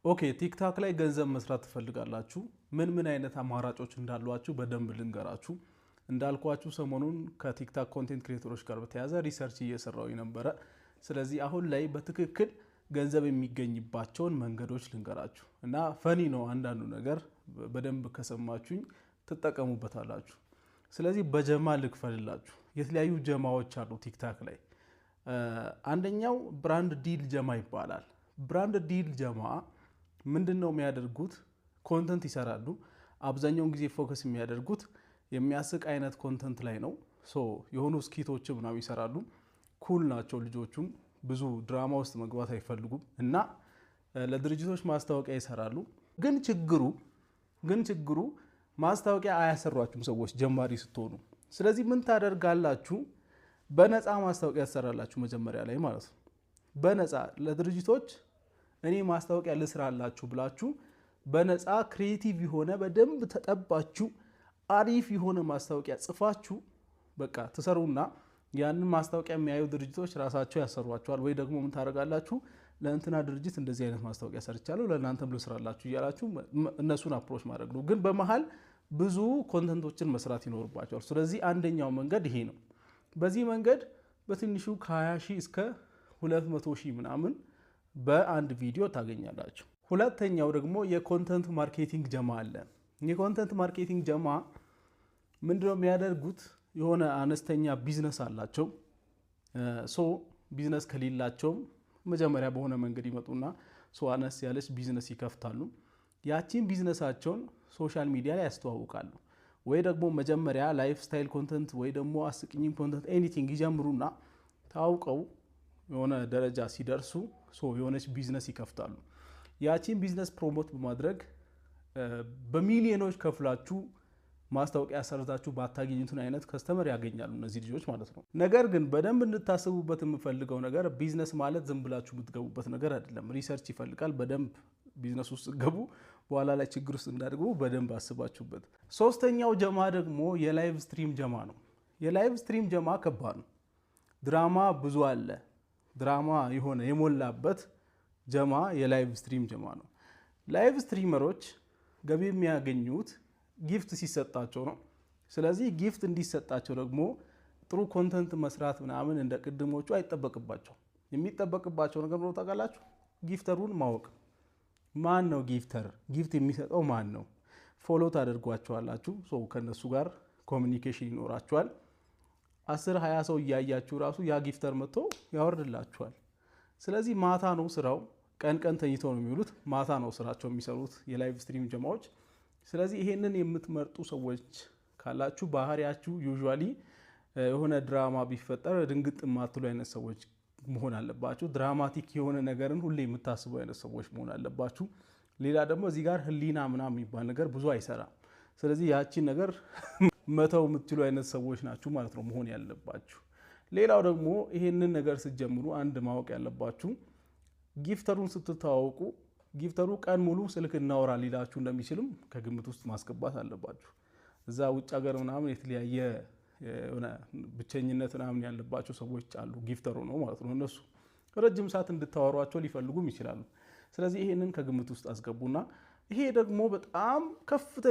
Okay፣ ቲክታክ ላይ ገንዘብ መስራት ትፈልጋላችሁ? ምን ምን አይነት አማራጮች እንዳሏችሁ በደንብ ልንገራችሁ። እንዳልኳችሁ ሰሞኑን ከቲክታክ content creator ኦች ጋር በተያያዘ research እየሰራሁ ነበረ። ስለዚህ አሁን ላይ በትክክል ገንዘብ የሚገኝባቸውን መንገዶች ልንገራችሁ እና funny ነው አንዳንዱ ነገር፣ በደንብ ከሰማችሁኝ ትጠቀሙበታላችሁ። ስለዚህ በጀማ ልክፈልላችሁ። የተለያዩ ጀማዎች አሉ ቲክታክ ላይ። አንደኛው brand deal ጀማ ይባላል። Brand deal ጀማ ምንድን ነው የሚያደርጉት? Content ይሰራሉ። አብዛኛውን ጊዜ focus የሚያደርጉት የሚያስቅ አይነት content ላይ ነው። So የሆኑ skit ኦች ምናምን ይሰራሉ። Cool ናቸው ልጆቹም፣ ብዙ ድራማ ውስጥ መግባት አይፈልጉም እና ለድርጅቶች ማስታወቂያ ይሰራሉ። ግን ችግሩ ማስታወቂያ አያሰሯችሁም ሰዎች ጀማሪ ስትሆኑ። ስለዚህ ምን ታደርጋላችሁ? በነፃ ማስታወቂያ ትሰራላችሁ መጀመሪያ ላይ ማለት ነው። በነፃ ለድርጅቶች እኔ ማስታወቂያ ልስራላችሁ ብላችሁ በነፃ creative የሆነ፣ በደንብ ተጠባችሁ፣ አሪፍ የሆነ ማስታወቂያ ጽፋችሁ በቃ ትሰሩና ያንን ማስታወቂያ የሚያዩ ድርጅቶች ራሳቸው ያሰሯችኋል። ወይ ደግሞ ምን ታደርጋላችሁ? ለእንትና ድርጅት እንደዚህ አይነት ማስታወቂያ ሰርቻለሁ፣ ለእናንተም ልስራላችሁ እያላችሁ እነሱን approach ማድረግ ነው። ግን በመሀል ብዙ content ኦችን መስራት ይኖርባችኋል። ስለዚህ አንደኛው መንገድ ይሄ ነው። በዚህ መንገድ በትንሹ ከ20 ሺህ እስከ 200 ሺህ ምናምን በአንድ ቪዲዮ ታገኛላችሁ። ሁለተኛው ደግሞ የ content marketing ጀማ አለ። የ content marketing ጀማ ምንድነው የሚያደርጉት? የሆነ አነስተኛ ቢዝነስ አላቸው። So business ከሌላቸውም መጀመሪያ በሆነ መንገድ ይመጡና so አነስ ያለች ቢዝነስ ይከፍታሉ። ያቺን business ኣቸውን social media ላይ ያስተዋውቃሉ። ወይ ደግሞ መጀመሪያ lifestyle content ወይ ደግሞ አስቂኝ content፣ anything ይጀምሩና ታውቀው የሆነ ደረጃ ሲደርሱ so የሆነች ቢዝነስ ይከፍታሉ። ያቺን business promote በማድረግ በሚሊዮኖች ከፍላችሁ ማስታወቂያ ሰርታችሁ ባታገኙትን አይነት customer ያገኛሉ እነዚህ ልጆች ማለት ነው። ነገር ግን በደንብ እንድታስቡበት የምፈልገው ነገር ቢዝነስ ማለት ዝም ብላችሁ የምትገቡበት ነገር አይደለም። Research ይፈልጋል። በደንብ ቢዝነስ ውስጥ ገቡ በኋላ ላይ ችግር ውስጥ እንዳትገቡ በደንብ አስባችሁበት። ሶስተኛው ጀማ ደግሞ የ live stream ጀማ ነው። የ live stream ጀማ ከባድ ነው። ድራማ ብዙ አለ። ድራማ የሆነ የሞላበት ጀማ የ live stream ጀማ ነው። Live streamer ኦች ገቢ የሚያገኙት gift ሲሰጣቸው ነው። ስለዚህ gift እንዲሰጣቸው ደግሞ ጥሩ content መስራት ምናምን እንደ ቅድሞቹ አይጠበቅባቸውም። የሚጠበቅባቸው ነገር ነው ታውቃላችሁ? Gifter ኡን ማወቅ። ማን ነው gifter? Gift የሚሰጠው ማን ነው? Follow ታደርጓቸዋላችሁ። So ከነሱ ጋር communication ይኖራችኋል። 10፣ 20 ሰው እያያችሁ ራሱ ያ gifter መጥቶ ያወርድላችኋል። ስለዚህ ማታ ነው ስራው። ቀን ቀን ተኝተው ነው የሚውሉት። ማታ ነው ስራቸው የሚሰሩት የ live stream ጀማዎች። ስለዚህ ይሄንን የምትመርጡ ሰዎች ካላችሁ ባህሪያችሁ usually የሆነ ድራማ ቢፈጠር ድንግጥ የማትሉ አይነት ሰዎች መሆን አለባችሁ። Dramatic የሆነ ነገርን ሁሌ የምታስቡ አይነት ሰዎች መሆን አለባችሁ። ሌላ ደግሞ እዚህ ጋር ህሊና ምናምን የሚባል ነገር ብዙ አይሰራም። ስለዚህ ያቺን ነገር መተው የምትችሉ አይነት ሰዎች ናችሁ ማለት ነው መሆን ያለባችሁ። ሌላው ደግሞ ይሄንን ነገር ስትጀምሩ አንድ ማወቅ ያለባችሁ gifter ኡን ስትተዋወቁ gifter ኡ ቀን ሙሉ ስልክ እናወራ ሊላችሁ እንደሚችልም ከግምት ውስጥ ማስገባት አለባችሁ። እዛ ውጭ ሀገር ምናምን የተለያየ የሆነ ብቸኝነት ምናምን ያለባቸው ሰዎች አሉ። Gifter ኡ ነው ማለት ነው። እነሱ ረጅም ሰዓት እንድታወሯቸው ሊፈልጉም ይችላሉ። ስለዚህ ይሄንን ከግምት ውስጥ አስገቡና ይሄ ደግሞ በጣም ከፍተኛ